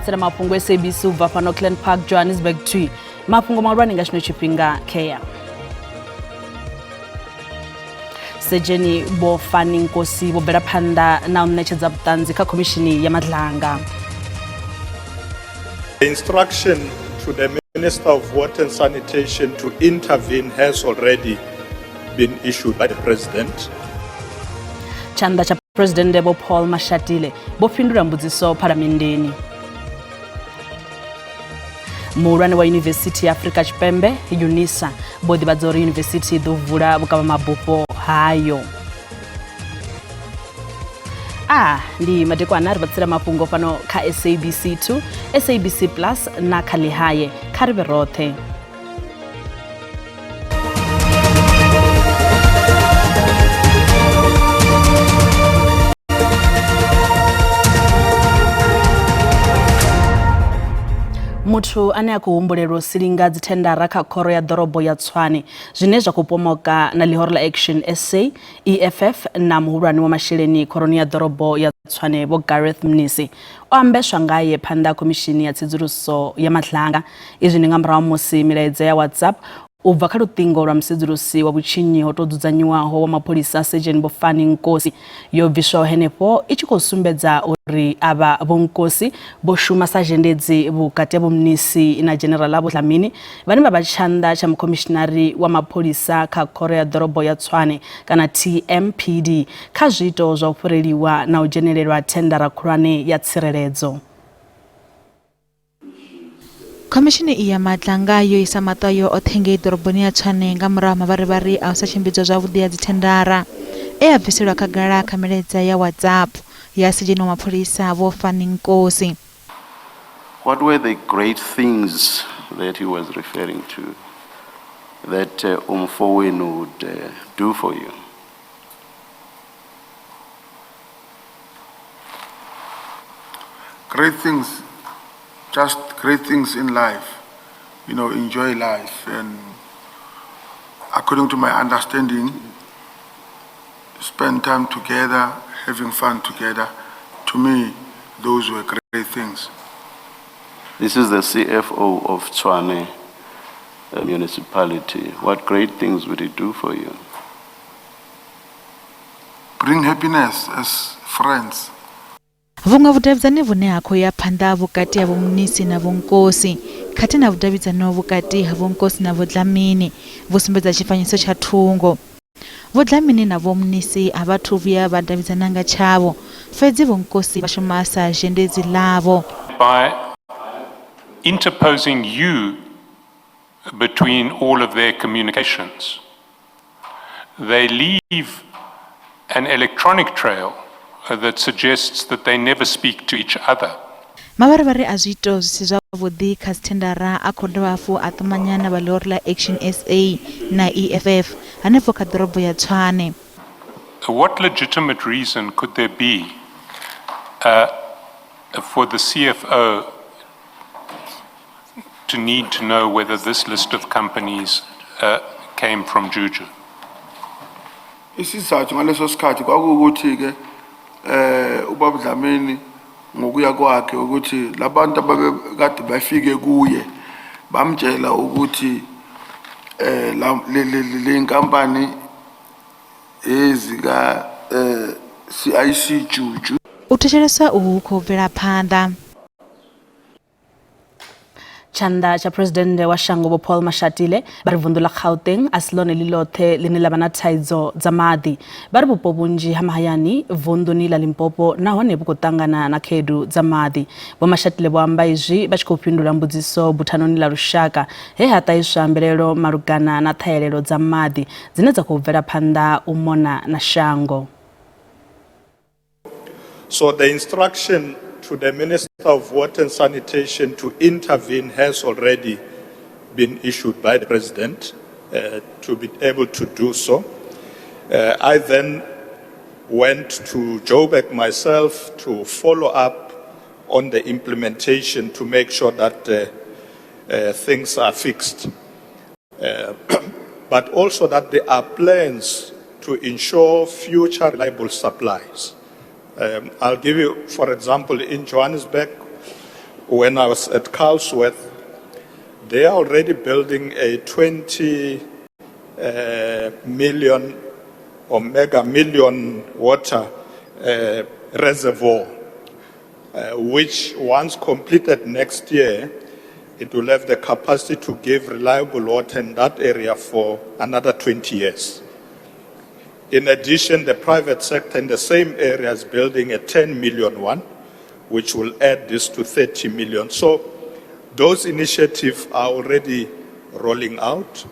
vhatsela mafhungo SABC u bva fhano Glen Park, Johannesburg 2. Mafhungo mahulwane nga tshino tshifhinga kea. Sedzheni Vho Fani Nkosi vho bvela phanḓa na u ṋetshedza vhuṱanzi kha khomishini ya Madlanga. The instruction to the Minister of Water and Sanitation to intervene has already been issued by the President. Tshanḓa tsha Presidennde Vho Paul Mashatile vho fhindula mbudziso Phalamenndeni. Muhulwane wa Yunivesithi ya Afrika Tshipembe UNISA vho ḓivhadza uri yunivesithi i ḓo vula vhukavhamabufho hayo. A ndi madekwana ri vhatsela mafhungo fhano kha SABC 2, SABC Plus na kha Ḽihaye. Kha ri vhe roṱhe. Muthu ane a khou humbulelwa u silinga dzithendara kha khoro ya ḓorobo ya Tshwane zwine zwa khou pomoka na ḽihoro ḽa Action SA, EFF na muhulwane wa masheleni khoroni ya ḓorobo ya Tshwane Vho Gareth Mnisi o ambeswa ngaye phanḓa ha khomishini ya tsedzuluso ya Madlanga. Izwi ndi nga murahu ha musi milaedza ya WhatsApp u bva kha luṱingo lwa musedzulusi wa vhutshinyi ho tou dzudzanyiwaho wa mapholisa Sedzheni Vho Fani Nkosi yo bviswaho henefho i tshi khou sumbedza uri avha Vho Nkosi vho shuma sa zhendedzi vhukati ha Vho Mnisi na Dzhenerala Vho Dlamini vhane vha vha tshanḓa tsha mukhomishinari wa mapholisa kha khoro ya ḓorobo ya Tshwane kana TMPD kha zwiito zwa u fhureliwa na u dzhenelelwa thendara khulwane ya tsireledzo. Khomishini iyi ya Madlanga yo isa maṱo ayo oṱhe ngei ḓoroboni ya Tshwane nga murahu ha mavharivhari a u sa tshimbidzwa zwavhuḓi ha dzithendara e a bviselwa khagala kha milaedza ya WhatsApp ya sedzheni wa mapholisa Vho Fani Nkosi. What were the great things that he was referring to that umfowenu would do for you? Great things, just great things in life, you know, enjoy life. And according to my understanding, spend time together, having fun together. To me, those were great things. This is the CFO of Tshwane municipality. What great things would he do for you? Bring happiness as friends. Vhuṅwe vhudavhidzani vhune ha khou ya phanḓa vhukati ha Vho Mnisi na Vho Nkosi khathihi na vhudavhidzano vhukati ha Vho Nkosi na Vho Dlamini vhu sumbedza tshifanyiso tsha thungo. Vho Dlamini na Vho Mnisi a vha athu vhuya vha davhidzana nga tshavho, fhedzi Vho Nkosi vha shuma sa zhendedzi ḽavho. By interposing you between all of their communications, they leave an electronic trail that suggests that they never speak to each other. Mavharivhari a zwiito zwi si zwavhuḓi kha dzithendara a khou dovha hafhu a ṱumanya na vha ḽihoro ḽa Action SA na EFF hanefho kha ḓorobo ya Tshwane. What legitimate reason could there be for the CFO to need to know whether this list of companies came from Juju? Isizathu ngaleso sikhathi kwakuwukuthi ke ubaba Dlamini ngokuya kwakhe ukuthi labantu ababekade bafike kuye bamtshela ukuthi la le nkampani ezika CIC Juju. U thetshelesa uhu hu khou bvela phanḓa. Tshanḓa tsha Phresidennde wa shango Vho Paul Mashatile vha ri vunḓu ḽa Gauteng a si ḽone ḽi ḽoṱhe ḽine ḽa vha na thaidzo dza maḓi. Vha ri vhupo vhunzhi ha mahayani vunḓuni ḽa Limpopo nahone vhu khou ṱangana na khaedu dza maḓi. Vho Mashatile vho amba izwi vha tshi khou fhindula mbudziso buthanoni ḽa lushaka he ha ṱahiswa mbilaelo malugana na ṱhahelelo dza maḓi dzine dza khou bvela phanḓa u mona na shango. So the instruction to the Minister of Water and Sanitation to intervene has already been issued by the President to be able to do so. I then went to Joburg myself to follow up on the implementation to make sure that things are fixed. But also that there are plans to ensure future reliable supplies. I'll give you, for example, in Johannesburg, When I was at Carlsworth, they are already building a 20 million or mega million water reservoir, which once completed next year, it will have the capacity to give reliable water in that area for another 20 years. In addition, the private sector in the same area is building a 10 million one, which will add this to 30 million. So those initiatives are already rolling out.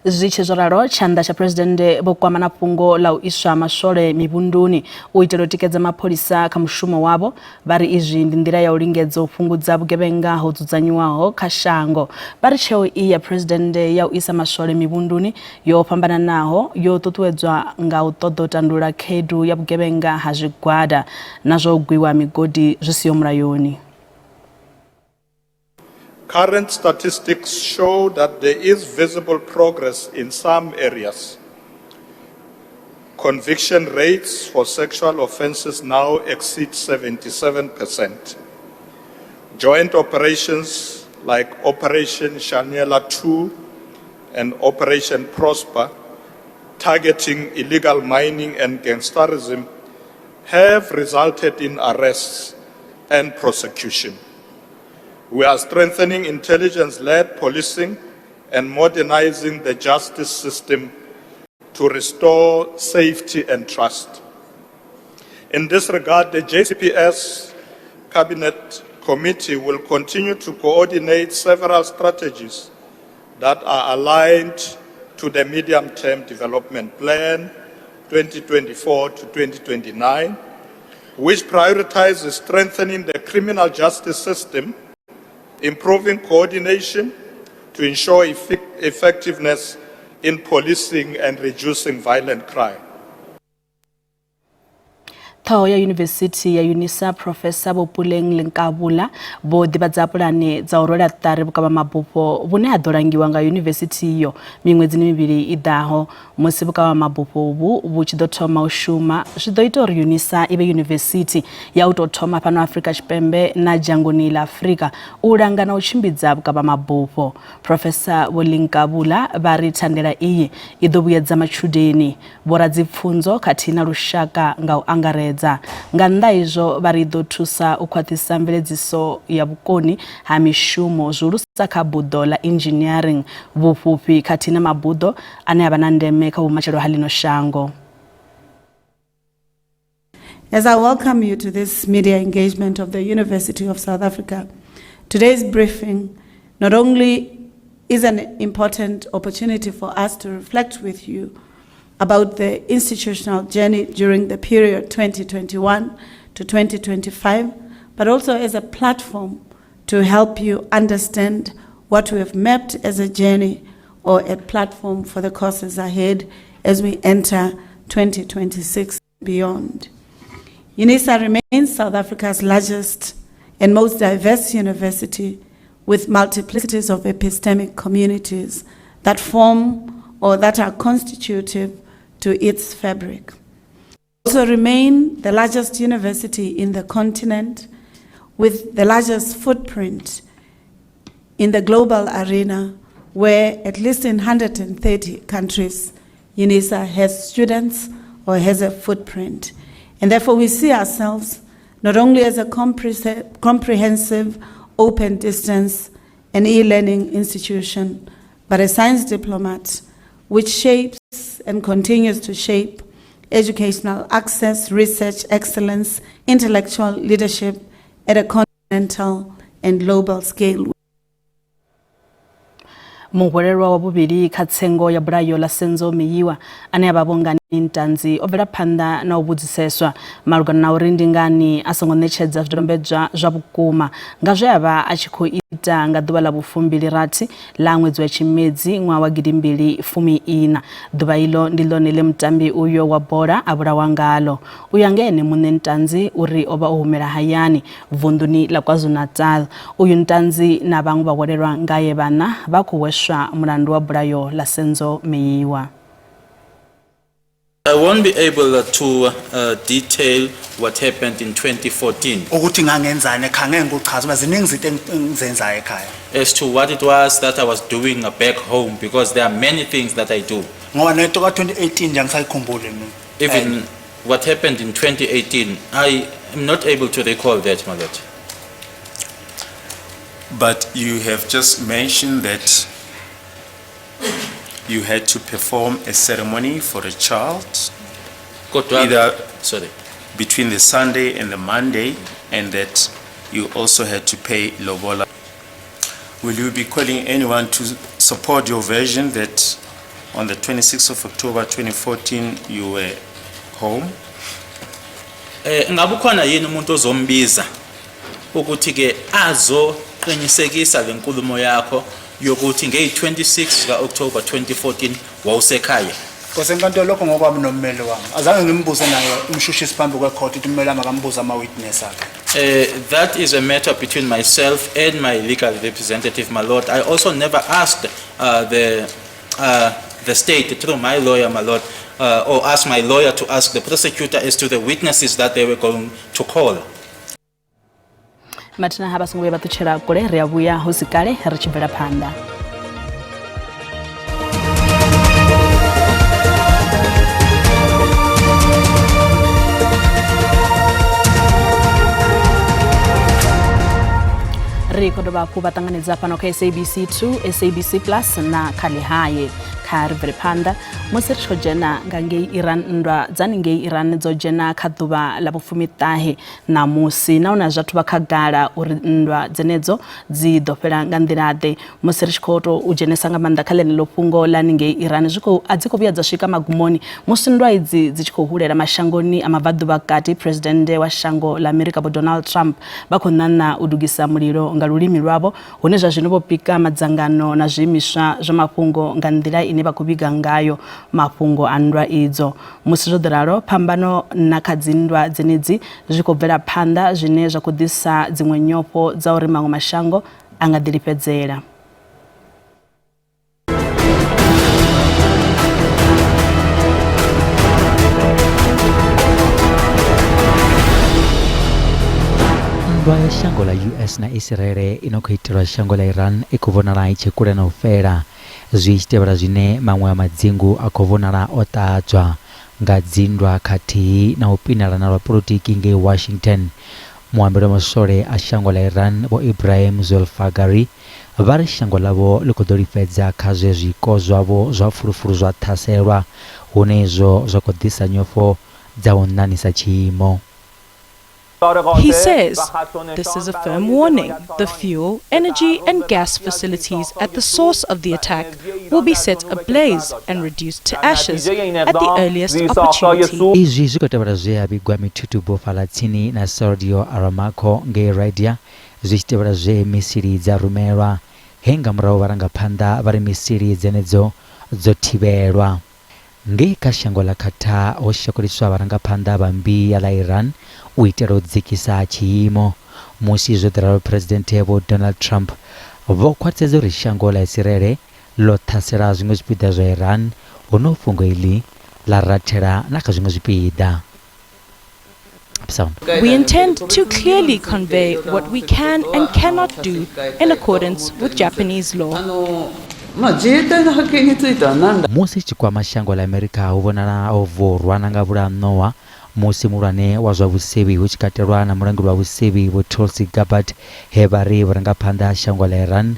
Zwi tshi zwo ralo, tshanḓa tsha phuresidennde vho kwama na fhungo ḽa u iswa maswole mivhunduni u itela u tikedza mapholisa kha mushumo wavho. Vha ri izwi ndi nḓila ya u lingedza u fhungudza vhugevhenga ho dzudzanyiwaho kha shango. Vha ri tsheo iyi ya phuresidennde ya u isa maswole mivhunduni yo fhambananaho yo ṱuṱuwedzwa nga u ṱoḓa u tandulula khaedu ya vhugevhenga ha zwigwada na zwa u gwiwa migodi zwi siho mulayoni. Current statistics show that there is visible progress in some areas. Conviction rates for sexual offenses now exceed 77%. Joint operations like Operation Shanela 2 and Operation Prosper, targeting illegal mining and gangsterism, have resulted in arrests and prosecution. We are strengthening intelligence led policing and modernizing the justice system to restore safety and trust. In this regard, the JCPS Cabinet Committee will continue to coordinate several strategies that are aligned to the Medium Term Development Plan 2024 to 2029, which prioritizes strengthening the criminal justice system, improving coordination to ensure effectiveness in policing and reducing violent crime. Ṱhoho ya Yunivesithi ya Unisa Phrofesa Vho Puleng Lenkabula vho ḓivhadza pulane dza u rwela ṱari vhukavhamabufho vhune ha ḓo langiwa nga yunivesithi iyo miṅwedzini mivhili i ḓaho. Musi vhukavhamabufho uvhu vhu tshi ḓo thoma u shuma zwi ḓo ita uri Unisa i vhe yunivesithi ya u tou thoma fhano Afrika Tshipembe na dzhangoni ḽa Afrika u langa na u tshimbidza vhukavhamabufho. Phrofesa Vho Linkabula vha ri thandela iyi i ḓo vhuyedza matshudeni, vhoradzipfunzo khathihi na lushaka nga u angaredza. Nga nnḓa ha izwo vha ri i ḓo thusa u khwaṱhisa mveledziso ya vhukoni ha mishumo zwihulusa kha buḓo ḽa engineering, vhufhufhi khathihi na mabuḓo ane a vha na ndeme kha vhumatshelo ha ḽino shango. As I welcome you to this media engagement of the University of South Africa, today's briefing not only is an important opportunity for us to reflect with you about the institutional journey during the period 2021 to 2025, but also as a platform to help you understand what we have mapped as a journey or a platform for the courses ahead as we enter 2026 beyond. UNISA remains South Africa's largest and most diverse university with multiplicities of epistemic communities that form or that are constitutive to its fabric. Also remain the largest university in the continent with the largest footprint in the global arena where at least in 130 countries UNISA has students or has a footprint. And therefore we see ourselves not only as a comprehensive open distance and e-learning institution, but a science diplomat which shapes and continues to shape educational access, research excellence, intellectual leadership at a continental and global scale. Muhwelelwa wa vhuvhili kha tsengo ya bulayo ḽa Senzo Meyiwa ane a vha Bongani Ntanzi o bvela phanḓa na u vhudziseswa malugana na uri ndi ngani a songo ṋetshedza zwidodombedzwa zwa vhukuma nga zwe a vha a tshi khou ita nga ḓuvha ḽa vhufumbili rathi ḽa ṅwedzi wa Tshimedzi ṅwaha wa gidimbili fumi ina. Ḓuvha iḽo ndi ḽone ḽe mutambi uyo wa bola a vhulawa ngalo. U ya nga ene muṋe Ntanzi uri o vha o humela hayani vunḓuni ḽa KwaZulu-Natal. Uyu Ntanzi na vhaṅwe vhahwelelwa ngae vhaṋa vha khou hweswa mulandu wa bulayo ḽa Senzo Meyiwa. I won't be able to detail what happened in 2014 Ukuthi ngangenzani ekhaya ngeke ngikuchaze ngoba ziningi izinto engizenzayo ekhaya. As to what it was that I was doing back home, because there are many things that I do. Ngoba nento ka-2018 nje angisayikhumbuli mina. Even what happened in 2018, I am not able to recall that, my lord. But you have just mentioned that you had to perform a ceremony for a child, Kodwa, either sorry. Between the Sunday and the Monday, and that you also had to pay lobola. Will you be calling anyone to support your version that on the 26th of October 2014 you were home? Ngabe ukhona yini umuntu ozombiza ukuthi ke azoqinisekisa lenkulumo yakho yokuthi ngey26 kaOctober 2014 wawusekhaya? Nkosi enkantolo, lokho ngokwami nommeli wami. Azange ngimbuze naye umshushisi phambi kwecourt ukuthi ummeli wami akambuze ama-witness akhe. That is a matter between myself and my legal representative, my lord. I also never asked the state through my lawyer, my lord, or asked my lawyer to ask the prosecutor as to the witnesses that they were going to call. Mathina ha vha songo vhuya vha ṱutshela kule, ri a vhuya hu si kale ri tshi bvela phanḓa. Ri khou dovha hafhu vha ṱanganedza fhano kha SABC 2, SABC Plus na kha Ḽihaye. Kha ri bvele phanḓa musi ri tshi khou dzhena nga ngei Iran. Nndwa dza ngei Iran dzo dzhena kha ḓuvha ḽa vhufumiṱahe ṋamusi, nahone zwa vha khagala uri nndwa dzenedzo dzi ḓo fhela nga nḓila-ḓe. Musi ri tshi khou tou u dzhenesa nga maanḓa kha ḽeneḽo fhungo ḽa ngei Iran, zwi khou a dzi khou vhuya dza swika magumoni musi nndwa idzi dzi tshi khou hulela mashangoni a mabvaḓuvha kati. Presidennde wa shango ḽa Amerika Vho Donald Trump vha khou ṋaṋa u dugisa mulilo nga lulimi lwavho, hune zwa zwino vho pika madzangano na zwiimiswa zwa mafhungo nga nḓila ine vha khou vhiga ngayo mafhungo a nndwa idzo. Musi zwo ḓi ralo, phambano na kha dzinndwa dzenedzi zwi khou bvela phanḓa, zwine zwa khou ḓisa dziṅwe nyofho dza uri maṅwe mashango a nga ḓilifhedzela. Nndwa ya shango ḽa US na Israele i no khou itelwa shango ḽa Iran i khou vhonala i tshe kule na u fhela, zwi tshi tevhela zwine maṅwe a madzingu a khou vhonala o ṱadzwa nga dzinndwa khathihi na u pinala na lwa polotiki ngei Washington. Muambeli wa maswole a shango ḽa Iran Vho Ibrahim Zolfaghari vha ri shango ḽavho ḽi khou ḓo lifhedza kha zwe zwiko zwavho zwa fulufulu zwa ṱhaselwa, hune izwo zwa khou ḓisa nyofho dza u ṋaṋisa tshiimo. He says this is a firm warning. The fuel, energy, and gas facilities at the source of the attack will be set ablaze and reduced to ashes at the earliest opportunity. Izwi zwi khou tevhela zwe ha vhigwa mithuthubo fhaḽa tsini na Saudi Aramco ngei Riyadh, zwi tshi tevhela zwe misili dza rumelwa, he nga murahu vharangaphanḓa vha ri misili dzenedzo dzo thivhelwa. Ngei kha shango ḽa Qatar ho shakuliswa vharangaphanḓa vha mmbi ya ḽa Iran u itela u dzikisa tshiimo. Musi zwo ḓi ralo, Phresidennde Vho Donald Trump vho khwaṱhisedza uri shango ḽa Israele ḽo ṱhasela zwiṅwe zwipiḓa zwa Iran, huno fhungo iḽi ḽa rathela na kha zwiṅwe zwipiḓa. We intend to clearly convey what we can and cannot do in accordance with Japanese law. Musi tshi kwama shango ḽa Amerika hu vhonala ho vurwa na nga vhulaṋowa musi muhulwane wa zwa vhusevhi hu tshi katelwa na mulanguli wa vhusevhi Vho Tulsi Gabbard he vha ri vhurangaphanḓa ha shango ḽa Iran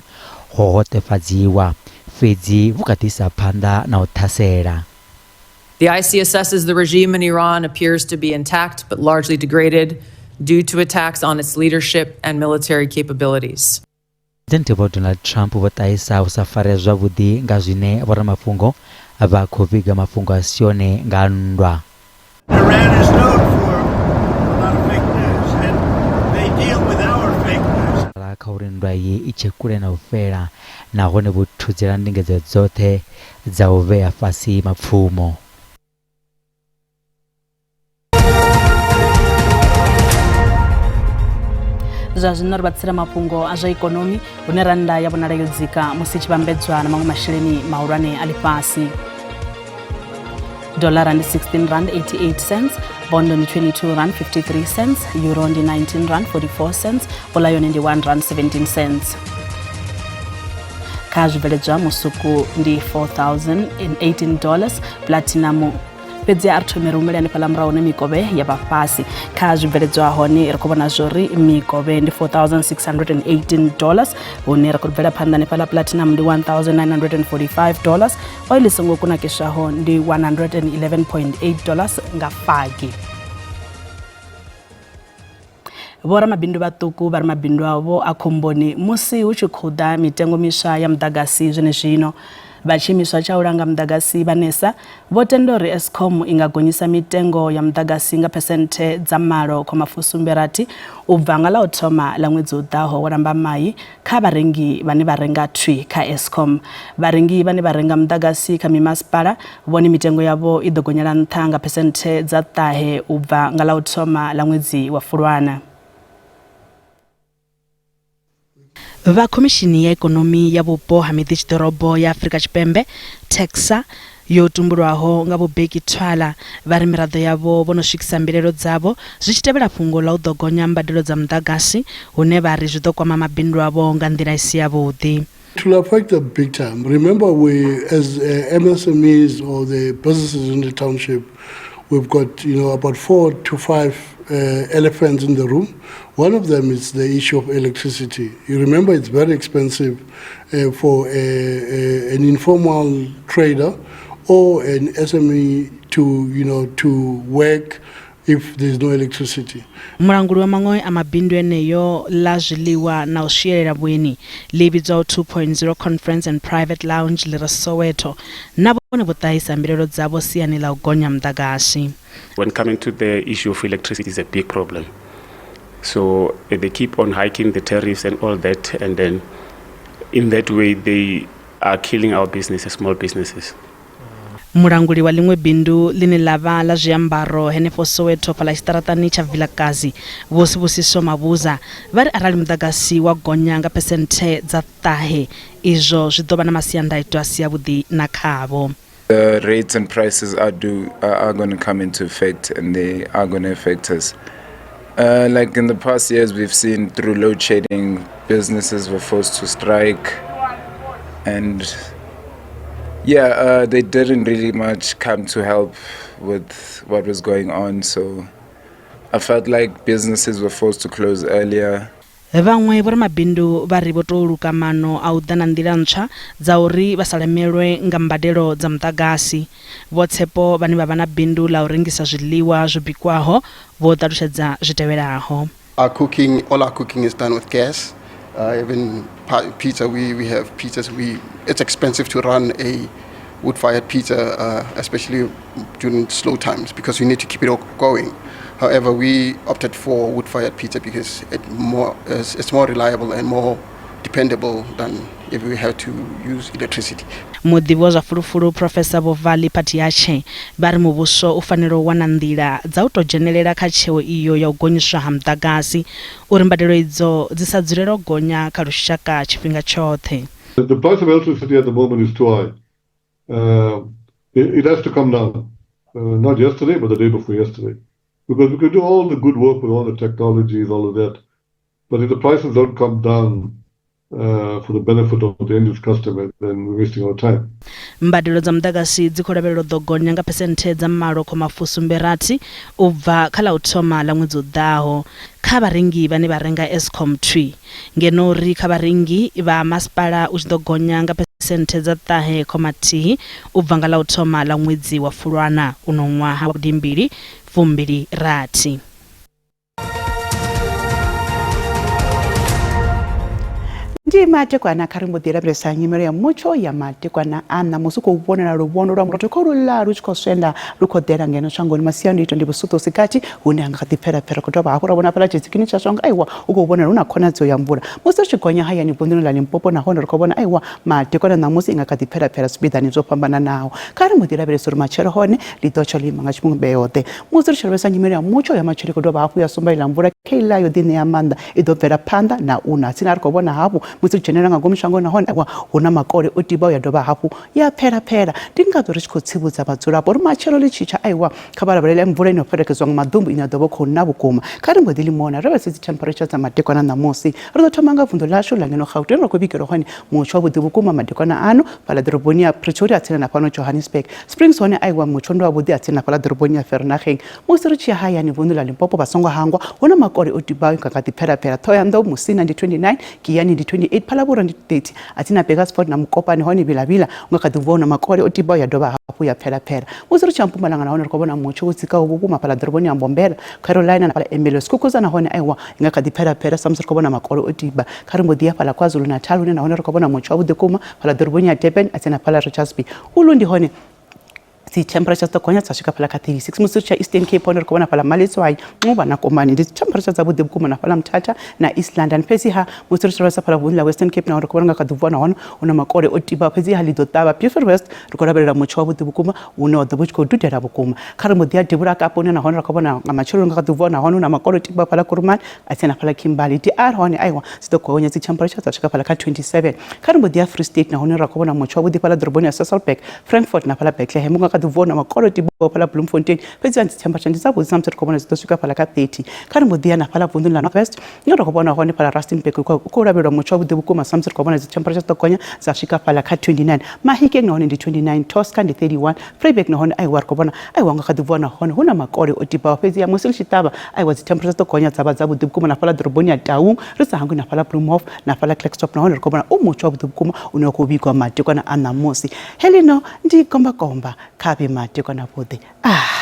ho hoṱefhadziwa, fhedzi vhu kha ḓi isa phanḓa na u ṱhasela. The IC assesses the regime in Iran appears to be intact but largely degraded due to attacks on its leadership and military capabilities. Presidennde Vho Donald Trump vho ṱahisa u sa farea zwavhuḓi nga zwine vhoramafhungo vha khou vhiga mafhungo a si one nga nndwa. Iran is known for a lot of fake news, and they deal with our fake news. La kha uri nndwa iyi i tshe kule na u fhela, nahone vho thudzela ndingedzo dzoṱhe dza u vhea fhasi mapfumo. Zwa zwino ri vha tsira mafhungo a zwa ikonomi, hune rannda ya vhonala yo dzika musi i tshi vhambedzwa na maṅwe masheleni mahulwane a ḽifhasi. Dolara ndi 16 rand 88 cents, bondo ndi 22 rand 53 cents, euro ndi 19 rand 44 cents, bola yone ndi 1 rand 17 cents. Kha zwibveledzwa musuku ndi 4018 dollars, platinum fhedzi a ri thome ri humele hanefhaḽa murahu hune mikovhe ya vha fhasi. Kha zwibveledzwa hone ri khou vhona zwori mikovhe ndi 4618 dollars, hune ri khou bvela phanḓa hanefhaḽa platinum ndi 1945 dollars, oil i songo kunakiswaho ndi 111.8 dollars nga fagi. Vhoramabindu vhaṱuku vha ri mabindu avho a khomboni musi hu tshi khou ḓa mitengo miswa ya muḓagasi zwenezwino. Vha tshiimiswa tsha u langa muḓagasi vha NERSA vho tenda uri Eskom i nga gonyisa mitengo ya muḓagasi nga phesenthe dza 8.60 u bva nga ḽa u thoma ḽa ṅwedzi u ḓaho wa Lambamai kha vharengi vhane vha renga thwi kha Eskom. Vharengi vhane vha renga muḓagasi kha mimasipala vhone mitengo yavho i ḓo gonyela nṱha nga phesenthe dza 9 u bva nga ḽa u thoma ḽa ṅwedzi wa Fulwana. Vha Khomishini ya Ikonomi ya Vhupo ha Miḓitshiḓorobo ya Afrika Tshipembe, TECSA, yo tumbulwaho nga Vho Bheki Thwala, vha ri miraḓo yavho vho no swikisa mbilaelo dzavho zwi tshi tevhela fhungo ḽa u ḓo gonya mbadelo dza muḓagasi, hune vha ri zwi ḓo kwama mabindu avho nga nḓila i si yavhuḓi. It will affect them big time. Remember, we as MSMEs or the businesses in the township, we've got about 4 to 5 elephants in the room. One of them is the issue of electricity. You remember it's very expensive for an informal trader or an SME to work if there's no electricity. Mulanguli wa maṅwe a mabindu eneyo ḽa zwiḽiwa na u swielela vhueni ḽi vhidzwaho 2.0 Conference and Private Lounge ḽi re Soweto na vhone vho ṱahisa mbilaelo dzavho siani ḽa u gonya muḓagasi. When coming to the issue of electricity, is a big problem. So they keep on hiking the tariffs and all that, and then in that way they are killing our businesses, small businesses. Mulanguli wa ḽiṅwe bindu ḽine ḽa vha ḽa zwiambaro henefho Soweto fhaḽa tshiṱaraṱani tsha Vilakazi, Vho Sibusiso Mabuza, vha ri arali muḓagasi wa gonya nga phesenthe dza 9 izwo zwi ḓo vha na masiandaitwa a si avhuḓi na khavho. The rates and prices are going to come into effect, and they are going to affect us. Like in the past years, we've seen through load shedding, businesses were forced to strike, and they didn't really much come to help with what was going on. So I felt like businesses were forced to close earlier. Vhaṅwe vhoramabindu vha ri vho tou luka maano a u ḓa na nḓila ntswa dza uri vha sa lemelwe nga mbadelo dza muḓagasi. Vho Tshepo vhane vha vha na bindu ḽa u rengisa zwiḽiwa zwo bikwaho vho ṱalutshedza zwi tevhelaho. Our cooking, all our cooking is done with gas. Even pizza, we have pizzas. It's expensive to run a wood-fired pizza, especially during slow times, because you need to keep it all going. However, we opted for wood-fired pizza because it's more reliable and more dependable than if we had to use electricity. Muḓivhi wa zwa fulufulu Professor Vho Vali Patiache vha ri muvhuso u fanela u wana nḓila dza u tou dzhenelela kha tsheo iyo ya u gonyiswa ha muḓagasi uri mbadelo idzo dzi sa dzulele u gonya kha lushaka tshifhinga tshoṱhe. The price of electricity at the moment is too high. It has to come down. Not yesterday, but the day before yesterday. Because we could do all the good work with all the technologies, all of that. But if the prices don't come down for the benefit of the end use customer, then we're wasting our time. Mbadelo dza muḓagasi dzi khou lavhelelwa u ḓo gonya nga phesenthe dza 8.60 u bva kha ḽa u thoma ḽa ṅwedzi u ḓaho kha vharengi vhane vha renga Eskom thwi, ngeno uri kha vharengi vha masipala u tshi ḓo gonya nga phesenthe dza 9.1 u bva nga ḽa u thoma ḽa ṅwedzi wa Fulwana uno ṅwaha wa 2026. Ndi madekwana kha ri mbo ḓi lavhelesa nyimelo ya mutsho ya madekwana a ṋamusi. U khou vhonala luvhondo lwa murotho kho luḽa lu tshi khou swenda lu khou ḓela ngeno shangoni. Masiandoitwa ndi vhusuṱo si gathi hune ha nga kha ḓi pfela pfela. Khou dovha hafhu ra vhona fhaḽa tshidzikini tsha shango aiwa u khou vhonala hu na khonadzeo ya mvula musi ri tshi gonya hayani vunḓuni ḽa Limpopo, nahone ri khou vhona aiwa madekwana ṋamusi i nga kha ḓi pfela pfela zwipiḓani zwo fhambananaho. Kha ri mbo ḓi lavhelesa uri matshelo hone ḽi ḓo tsha ḽo ima nga tshivhumbeo ḓe. Musi ri tshi lavhelesa nyimelo ya mutsho ya matshelo i khou dovha hafhu ya sumba iḽa mvula kheiḽa yo ḓi ṋea maanḓa i ḓo bvela phanḓa na u na. Tsini a ri khou vhona hafhu Musi ri dzhenela nga ngomu shangoni nahone aiwa hu na makole o tibaho ya dovha hafhu ya phela phela. Ndi ngazwo ri tshi khou tsivhudza vhadzulapo uri matshelo ḽi tshi tsha aiwa kha vha lavhelele mvula ino fhelekedzwa nga maḓumbu ine ya ḓo vha khou na vhukuma. Kha ri mbo ḓi limona ri vhese dzi temperature dza madekwana ṋamusi. Ri ḓo thoma nga vunḓu ḽashu ḽa ngeno Gauteng ra khou vhigelwa hone mutsho wavhuḓi vhukuma madekwana ano fhaḽa ḓoroboni ya Pretoria tsini na fhano Johannesburg. Springs hone aiwa mutsho ndi wavhuḓi a tsini na fhaḽa ḓoroboni ya Vereeniging. Musi ri tshi ya hayani vunḓu ḽa Limpopo vha songo hangwa hu na makole o tibaho nga kha ḓi phela-phela. Thohoyandou, Musina ndi 29, Giyani ndi 28, Phalaborwa ndi 30, a tsini na Burgersfort na Mokopane hone Vila-Vila hu nga kha ḓi vhonwa makole o tibaho ya dovha hafhu ya phela-phela. Musi ri tshi ya Mpumalanga nahone ri khou vhona mutsho wo dzikaho vhukuma fhaḽa ḓoroboni ya Mbombela, Carolina na fhaḽa Ermelo. Skukuza nahone aiwa i nga kha ḓi phela-phela samusi ri khou vhona makole o tiba. Kha ri mbo ḓi ya fhaḽa KwaZulu-Natal hune nahone ri khou vhona mutsho wavhuḓi vhukuma fhaḽa ḓoroboni ya Durban a tsini na fhaḽa Richards Bay. Ulu ndi hone dzi temperature dzi ḓo gonya dza swika fhaḽa kha 36 musi ri tshi ya Eastern Cape hone ri khou vhona fhaḽa Maletswai Nxuba na Komani ndi dzi temperature dzavhuḓi vhukuma na fhaḽa Mthatha na East London fhedziha musi ri tshi lavhelesa fhaḽa vunḓu ḽa Western Cape nahone ri khou vhona nga kha ḓi vuwa nahone hu na makole o tiba fhedziha ḽi ḓo ṱavha Beaufort West ri khou lavhelela mutsho wavhuḓi vhukuma une wa ḓo vha u tshi khou dudela vhukuma kha ri mbo ḓi ya Devhula Kapa hune nahone ri khou vhona nga matsheloni nga kha ḓi vuwa nahone hu na makole o tiba fhaḽa Kuruman a tsini na fhaḽa Kimberley DR hone aiwa dzi ḓo gonya dzi temperature dza swika fhaḽa kha 27 kha ri mbo ḓi ya Free State nahone ra khou vhona mutsho wavhuḓi fhaḽa ḓoroboni ya Sasolburg Frankfort na fhaḽa Bethlehem u nga kha ḓi vuwa na makolo tibo fhaḽa Bloemfontein fhedzi dzi temperature ndi dzavhuḓi samusi ri khou vhona dzi ḓo swika fhaḽa kha 30 kha ri mbo ḓi ya na fhaḽa vunḓuni ḽa North West ine ra khou vhona hone fhaḽa Rustenburg u khou lavhelelwa mutsho wavhuḓi vhukuma samusi ri khou vhona dzi temperature dzi ḓo gonya dza swika fhaḽa kha 29 Mahikeng nahone ndi 29 Tosca ndi 31 Vryburg nahone aiwa ri khou vhona aiwa nga kha ḓi vuwa nahone hu na makole o tibaho fhedzi ya musi ḽi tshi ṱavha aiwa dzi temperature dzi ḓo gonya dza vha dzavhuḓi vhukuma na fhaḽa ḓoroboni ya Taung ri sa hangwi na fhaḽa Bloemhof na fhaḽa Klerksdorp nahone ri khou vhona u mutsho wavhuḓi vhukuma une wa khou vhigwa madekwana a ṋamusi. Heḽino ndi gombakomba kha vhe madekwana avhuḓi. Ah.